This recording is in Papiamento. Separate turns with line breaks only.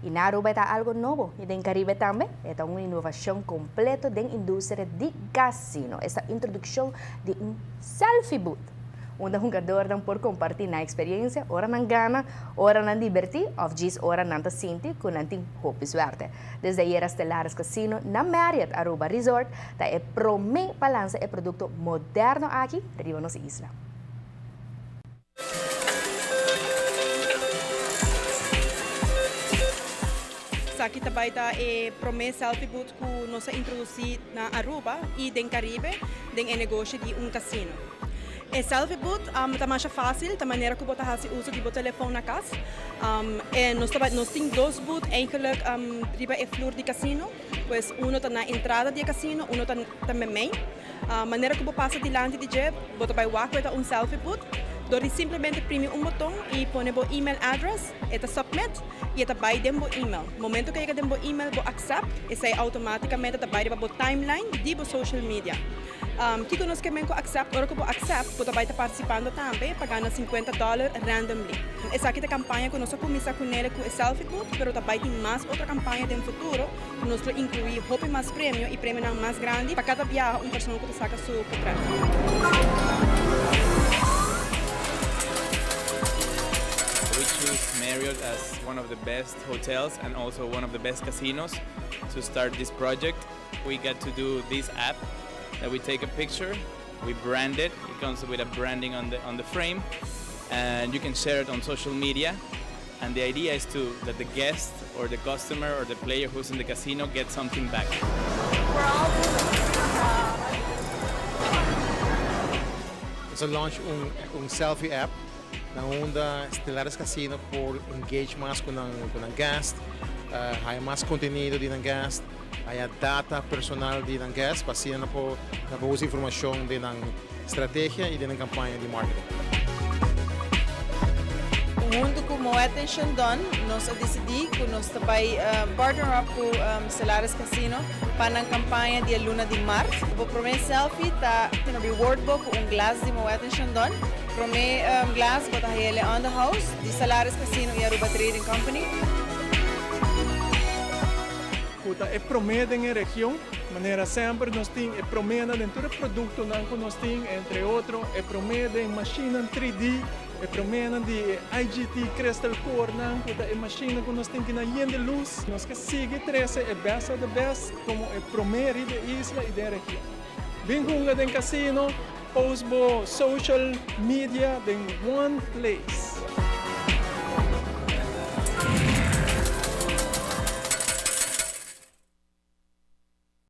Y na Aruba ta algo nobo y den Caribe tambe. Ta un innovacion completo den industria di casino. Esta introduccion di un selfie booth, unda hungadornan por comparti nan experiencia ora nan gana, ora nan diverti of djis ora nan ta sinti cu nan tin hopi suerte. Desde ayera Stellaris Casino na Marriott Aruba Resort ta e prome pa lansa e producto moderno aki riba nos isla.
Esaki ta bai ta e prome selfie booth cu nos a introduci na Aruba y den Caribe den e negoshi di un casino. E selfie booth ta masha facil, ta manera cu bo ta haci uso di bo telefon na cas. E nos ta bai nos tin dos booth eigenlijk riba e floor di casino, pues uno ta na entrada di e casino, uno ta ta memey. Manera cu bo pasa dilanti di dje, bo ta bay wak cu e ta un selfie booth. Dor di simplemente primi un boton y pone bo email address, e ta submit y e ta bay den bo email. Momento cu e yega den bo email, bo accept, esey automaticamente ta bay riba bo timeline di bo social media. Kico nos ke men cu accept? Ora cu bo accept, bo ta bay ta participando tambe pa gana 50 dollar randomly. Esaki ta campaña cu nos a cuminsa cu nele cu e selfie booth, pero ta bay tin mas otro campaña den futuro. Nos lo inclui hopi mas premio y premionan mas grandi pa cada biaha un persona cu ta saca su potret.
We choose Marriott as one of the best hotels and also one of the best casinos to start this project. We got to do this app that we take a picture, we brand it, it comes with a branding on the on the frame and you can share it on social media and the idea is to that the guest or the customer or the player who's in the casino get something back.
Nos a launch un un selfie app na unda Stellaris Casino por engage mas cu nan cu nan guest, haya mas contenido di nan guest, haya data personal di nan guest pa asina nan por nan por usa informacion den nan strategia y den nan campaña di marketing.
Hunto cu Moet en Chandon nos a dicidi cu nos ta bay partner up cu Stellaris Casino pa nan campaña di e luna di maart. Bo prome selfie ta reward bo cu un glas di Moet en Chandon. Prome glas bo ta hayele on the house di Stellaris Casino y Aruba Trading Company.
Cu ta e prome den e region. Manera semper nos tin e promenan den tur e productonan cu nos tin, entre otro e prome den machinenan 3D, e promenan di e IGT Crystal Core nan cu ta e machinenan cu nos tin ki nan yen di luz. Nos ke sigui trece e best of the best como e prome riba e isla y den region. Bin hunga den casino, post bo social media den one place.